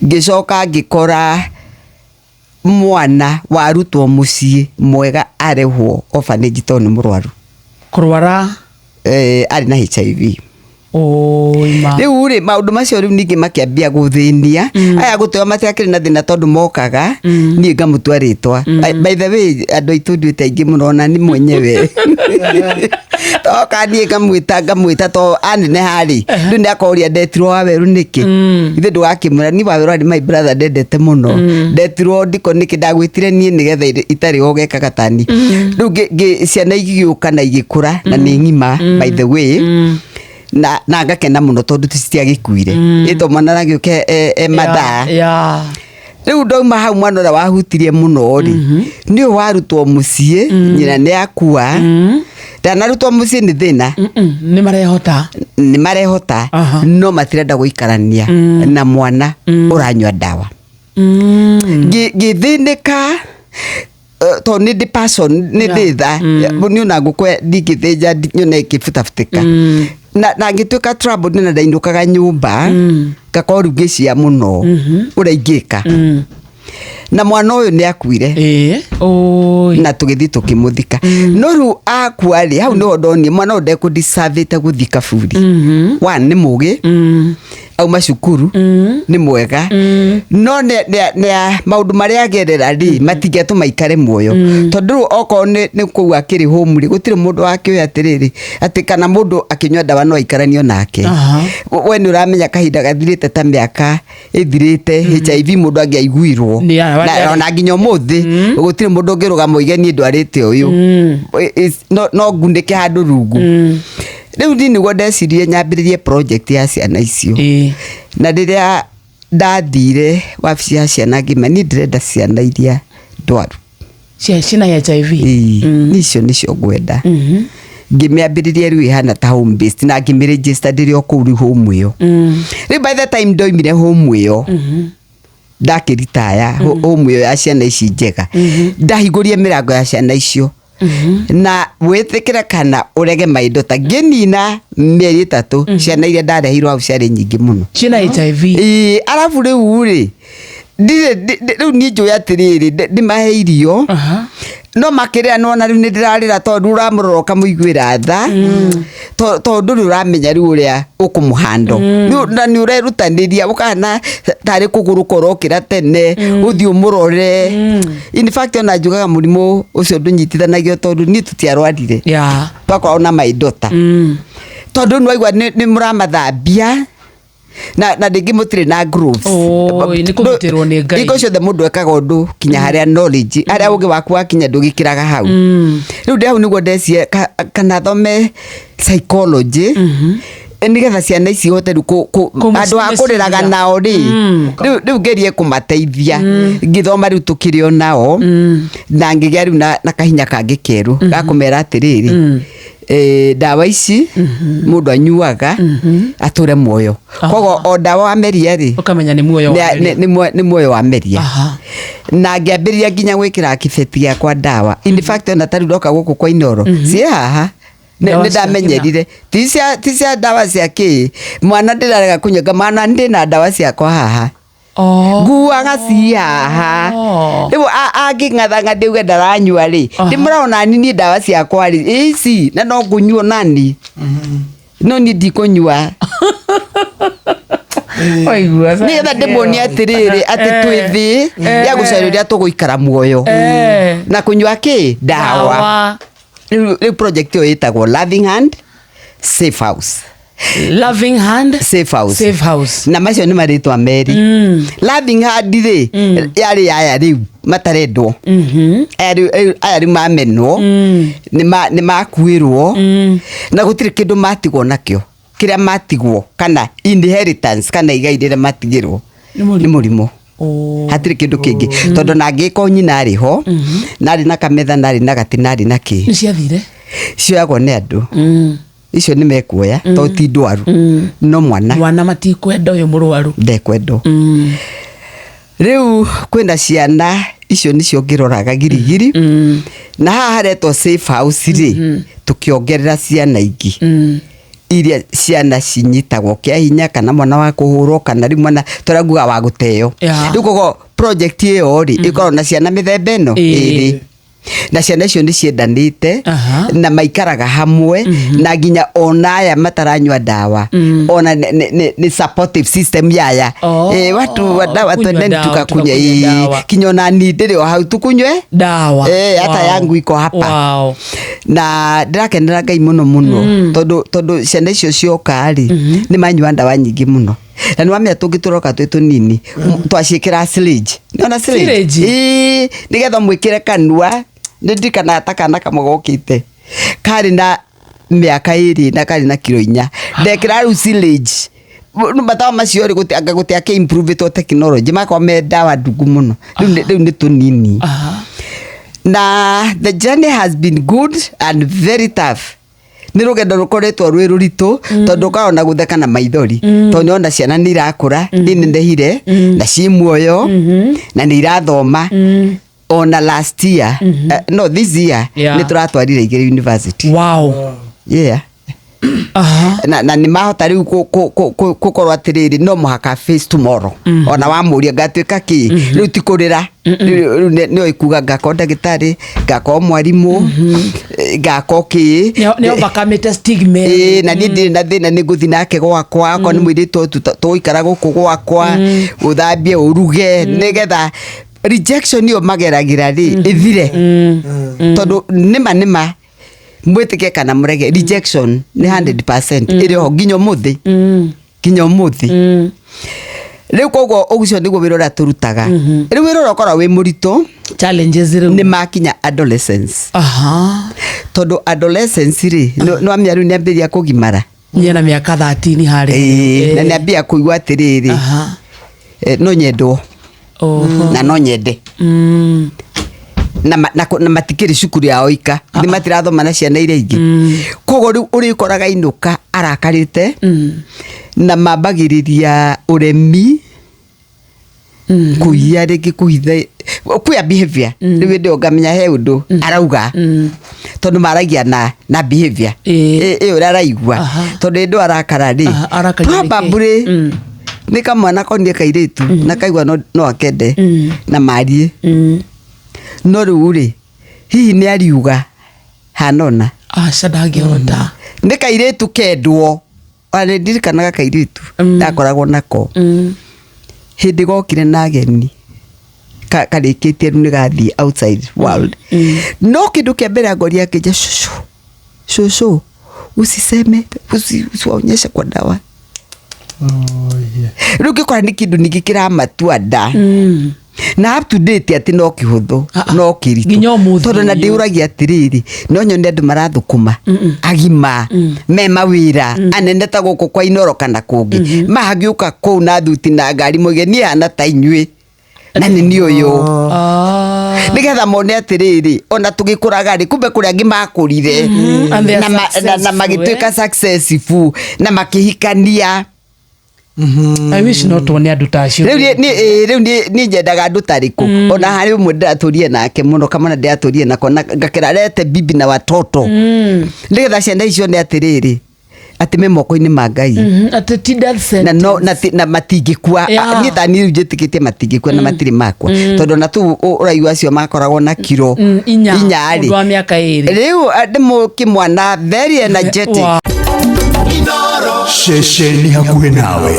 Ngĩcoka ngĩkora mwana warutwo mũciĩ mwega arehwo orphanage tondũ nĩ mũrwaru. Kũrwara? Eh, arĩ na HIV. Oi ma. Rĩu rĩ, maũndũ macio rĩu ningĩ makĩambia gũthĩnia aya gũteo matiakĩrĩ na thĩna tondũ mokaga niĩ ngamũtua rĩtwa. By the way, andũ aitũ nduĩte aingĩ mũno, ona ni mwenyewe toka niĩ ngamwĩta to aneneha rĩ, rĩu nĩ akoria ndetirwo Wawerũ nĩkĩ. Ithe ndũgakĩmwĩra ni Wawerũ arĩ my brother ndendete mũno, ndetirwo ndiko nĩkĩ, ndagwĩtire niĩ nĩgetha itarĩ ũgekaga tani. Rĩu ciana igĩũka na igĩkũra na nĩ ng'ima, by the way, na ngakena mũno tondũ citiagĩkuire ĩto mwana aragĩũka e mathaa. Rĩu ndauma hau, mwana ũrĩa wahutirie mũno rĩ, nĩ ũyũ warutwo mũciĩ, nyina nĩ akua. Ndanarutwo mũciĩ nĩ thĩna. Nĩ marehota. Nĩ marehota. No matirenda gũikarania na mwana ũranyua ndawa. Ngĩthĩnĩka tondũ nĩ ndĩ passion, nĩ ndĩ tha niĩ, ona ngũkũ ndingĩthĩnja nyone ĩkĩbutabutĩka. Na ngĩtuĩka troubled na ndainũkaga nyũmba ngakorwo rĩu ngĩcia mũno ũrĩa ingĩka na mwana ũyũ nĩ akuire. Ĩĩ, oi. Na tũgĩthiĩ tũkĩmũthika, no rĩu akua rĩ, hau nĩho ndonire mwana ũyũ ndekũdecavĩte gũthiĩ kaburi. One, nĩ mũgĩ, auma cukuru, nĩ mwega, no maũndũ marĩa agerera rĩ, matingĩatũma aikare muoyo, tondũ rĩu okorwo nĩ kũu akĩrĩ home rĩ, gũtirĩ mũndũ wakĩũĩ atĩrĩrĩ atĩ kana mũndũ akĩnyua ndawa no aikaranio nake. We nĩ ũramenya kahinda gathirĩte ta mĩaka ĩthirĩte HIV mũndũ angĩaiguirwo. Na ona nginya ũmũthĩ gũtirĩ mũndũ ũngĩrũgama oige niĩ ndwarĩte ũyũ. No ngunĩke handũ rungu. Rĩu niĩ nĩguo ndecirie nyambĩrĩrie project ya ciana icio. Na rĩrĩa ndathire wabici ya ciana, ngĩma niĩ ndĩrenda ciana iria ndwaru. Cina HIV. Ĩĩ, niĩ icio nĩcio ngwenda. Ngĩmĩambĩrĩria rĩu ĩhana ta home based na ngĩmĩregister ndĩrĩ o kũu rĩu home ĩyo. Rĩu by the time ndoimire home ĩyo, ndakĩritaya home ĩyo ya ciana ici njega, ndahingũrie mĩrango ya ciana icio, na wĩtĩkĩre kana ũrege, maindo ta ngĩnina mĩeri 3, ciana iria ndareheirwo hau ciarĩ nyingĩ mũno. Cina HIV. Ĩĩ, arabu rĩu rĩ, ndirĩ rĩu niĩ njũĩ atĩrĩrĩ, ndĩmahe irio no makĩrĩra, nona rĩu nĩ ndĩrarĩra tondũ ũramũrora ũkamũiguĩra tha, tondũ rĩu ũramenya rĩu ũrĩa ũkũmũhando. Na nĩ ũrerutanĩria ũkahana tarĩ kũgũrũka ũrokĩra tene ũthiĩ ũmũrore. In fact, ona njugaga mũrimũ ũcio ndũnyitithanagio tondũ niĩ tũtiarwarire. Twakoragwo na my daughter, tondũ nĩ waigua nĩ mũramathambia na rĩngĩ mũtirĩ na gloves. Oi, nĩ kũgitĩrwo nĩ Ngai. Hingo ciothe mũndũ ekaga ũndũ kinya harĩa knowledge, harĩa ũgĩ waku wakinya, ndũgĩkĩraga hau. Rĩu ndĩ hau nĩguo ndecie kana thome psychology nĩgetha ciana ici hote rĩu andũ a kũrĩraga nao rĩ, rĩu ngerie kũmateithia. Ngĩthoma rĩu tũkĩrĩ o nao na ngĩgĩa rĩu na kahinya kangĩ kerũ ga kũmera atĩrĩrĩ, ndawa ici mũndũ anyuaga atũre muoyo, koguo o ndawa wameria rĩ, ũkamenya nĩ muoyo wameria. Nĩ muoyo wameria. Na ngĩambĩrĩria nginya gwĩkĩra kĩbeti gĩakwa ndawa. In fact, ona tarĩu ndoka gũkũ kwa Inoro, ciĩ haha. Ndawa Nĩ cia ndamenyerire ti cia ndawa cia kĩ mwana ndĩrarega kũnyua, ngamana ndĩ na ndawa ciakwa haha. Nguaga ci haha. Rĩu angĩng'athang'a ndĩuge ndaranyua rĩ, ndĩmũrona nani niĩ ndawa ciakwa rĩ ici na no ngũnyua nani, no niĩ ndikũnyua. Waigua. Nĩgetha ndĩmuonie atĩrĩrĩ atĩ twĩ thĩ ya gũcaria ũrĩa tũgũikara muoyo na kũnyua kĩ ndawa. Ndawa. Rĩu project ĩyo ĩtagwo Loving Hand Safe House. Loving Hand Safe House. Safe House. Na macio nĩ marĩtwa merĩ. Loving Hand rĩ, yarĩ aya rĩu matarendwo, aya rĩu mamenwo, nĩ makuĩrwo na gũtirĩ kĩndũ matigwo nakĩo, kĩrĩa matigwo kana inheritance kana igai rĩrĩa matigĩrwo. Nĩ mũrimũ. Nĩ mũrimũ. Oh. Hatirĩ kĩndũ kĩngĩ, tondũ na angĩkorwo nyina arĩ ho narĩ na kametha narĩ na gatĩ narĩ na kĩ. Nĩ ciathire. Cioyagwo nĩ andũ icio, nĩ mekuoya tondũ ti ndwaru, no mwana Mwana matikwenda ũyũ mũrwaru. Ndekwendwo. Rĩu kwĩna ciana icio nĩcio ngĩroraga girigiri, na haha haretwo safe house rĩ, tũkĩongerera ciana ingĩ. Iria ciana cinyitagwo kĩa hinya, kana mwana wa kũhũrwo, kana rĩu mwana tũraugaga wa gũteo. Rĩu koguo project ĩyo rĩ, ĩkoragwo na ciana mĩthemba ĩno ĩrĩ, na ciana icio nĩ ciendanĩte na maikaraga hamwe, na nginya ona aya mataranyua ndawa, ona nĩ supportive system yaya. Watu wa dawa, kunywa twendeni dawa, tukakunywa. tukakunywa dawa. Kinya ona ni ndĩrĩ o hau tukunywe dawa. Hata yangu iko hapa. Na ndĩrakenera Ngai mũno mũno, tondũ ciana icio cioka rĩ, nĩ manyua ndawa nyingĩ mũno, na nĩ wamenya tũngĩ tũroka twĩ tũnini, twaciĩkĩra syringe. Nĩona syringe? Syringe? Ĩĩ, nĩgetha mwĩkĩre kanua. Nĩ ndirikanaga ta kana kamwe gokĩte karĩ na mĩaka 2 na karĩ na kiro 4, ndekĩra rĩu syringe. Matawa macio rĩ, anga gũtiakĩ improve technology, makorwo me ndawa ndungu mũno. Rĩu nĩ tũnini. Na the journey has been good and very tough. Nĩ rũgendo rũkoretwo rwĩ rũritũ, tondũ ũkoragwo na gũtheka na maithori, tondũ nĩwona ciana nĩ irakũra, nĩ inenehire na ciĩ muoyo na nĩ irathoma. Ona last year, no, this year, nĩ tũratwarire igĩrĩ university. Na nĩ mahota rĩu gũkorwo atĩrĩrĩ, no mũhaka face tomorrow. Ona wamũria ngatuĩka kĩ, rĩu ti kũrĩra. Rĩu nĩo ikuga ngakorwo ndagĩtarĩ, ngakorwo mwarimũ, ngakorwo kĩ. Nĩ overcome stigma. Ĩĩ, na niĩ ndirĩ na thĩna, nĩ ngũthiĩ nake gwakwa. Akorwo nĩ mũirĩtu ũyũ, tũgũikara gũkũ gwakwa, ũthambie, ũruge, nĩgetha rejection ĩyo mageragĩra rĩ ĩthire, tondũ nĩma nĩma, mwĩtĩkie kana mũrege, rejection nĩ 100% ĩrĩ ho nginya ũmũthĩ, nginya ũmũthĩ. Rĩu koguo ũguo nĩguo wĩra ũrĩa tũrutaga. Rĩu wĩra ũrĩa ũkoragwo wĩ mũritũ challenges rĩu nĩ makinya adolescence, tondũ adolescence rĩ, nĩ wamenya rĩu nĩambĩrĩria kũgimara. Nyena mĩaka 13 harĩ. Ĩĩ, na nĩambia kũigua atĩrĩrĩ, no nyendwo na no nyende na matikĩrĩ cukuru yao ika, nĩ matirathoma na ciana iria ingĩ. Koguo rĩu ũrĩkoraga inũka arakarĩte, na mambagĩrĩria ũremi, kũiya rĩngĩ, kũhitha, kwĩa behavior. Rĩu hĩndĩ ĩyo ngamenya he ũndũ arauga, tondũ maragia na behavior ĩyo ũrĩa araigua, tondũ hĩndĩ ĩyo arakara rĩ, Aha, arakario nĩ kĩ? Probably nĩ kamwana konie kairĩtu na kaigua no akende na marie, no rĩu rĩ, hihi nĩ ariuga hanona. Aca, ndangĩhota. Nĩ kairĩtu kendwo. Ona nĩ ndirikanaga kairĩtu ndakoragwo nako, hĩndĩ gokire na ageni, karĩkĩtie rĩu nĩ gathiĩ outside world, no kĩndũ kĩa mbere angoria akĩnja, "Shushu, shushu, usiseme, usiwaonyeshe kwa dawa." Oh, yeah. Rĩu ngĩkora nĩ kĩndũ ningĩ kĩramatua nda, na up to date atĩ no kĩhũthũ, Ah, ah. no kĩritũ. Nginya ũmũthĩ Tondũ na ũyũ. ndĩũragia atĩrĩrĩ, no nyone andũ marathũkũma agima me mawĩra anene ta gũkũ kwa Inoro kana kũngĩ, mahangĩũka kũu na thuti na ngari, moige niĩ hana ta inyuĩ na nĩ niĩ ũyũ, nĩgetha mone atĩrĩrĩ, ona tũgĩkũraga rĩ, kumbe kũrĩ angĩ makũrire And they are na successful, magĩtuĩka successful na makĩhikania. I wish no tuone andũ ta acio. Rĩu rĩu niĩ nyendaga andũ tarĩkũ. Ona harĩ ũmwe ndĩratũrie nake mũno, kamwana ndĩratũrie nako, na ngakĩra rete bibi na watoto, nĩgetha ciana icio nĩ atĩrĩrĩ, atĩ me moko-inĩ ma Ngai. Atĩ ti death Na no na, sentence. na matingĩkua. Niĩ ta niĩ rĩu njĩtĩkĩtie matingĩkua na matirĩ makua, tondũ ona tu ũraigua acio makoragwo na kiro 4. 4 Mũndũ rĩ. wa mĩaka 2. Rĩu ndĩ kĩmwana very energetic. Wow. Ceceni hakuhĩ nawe.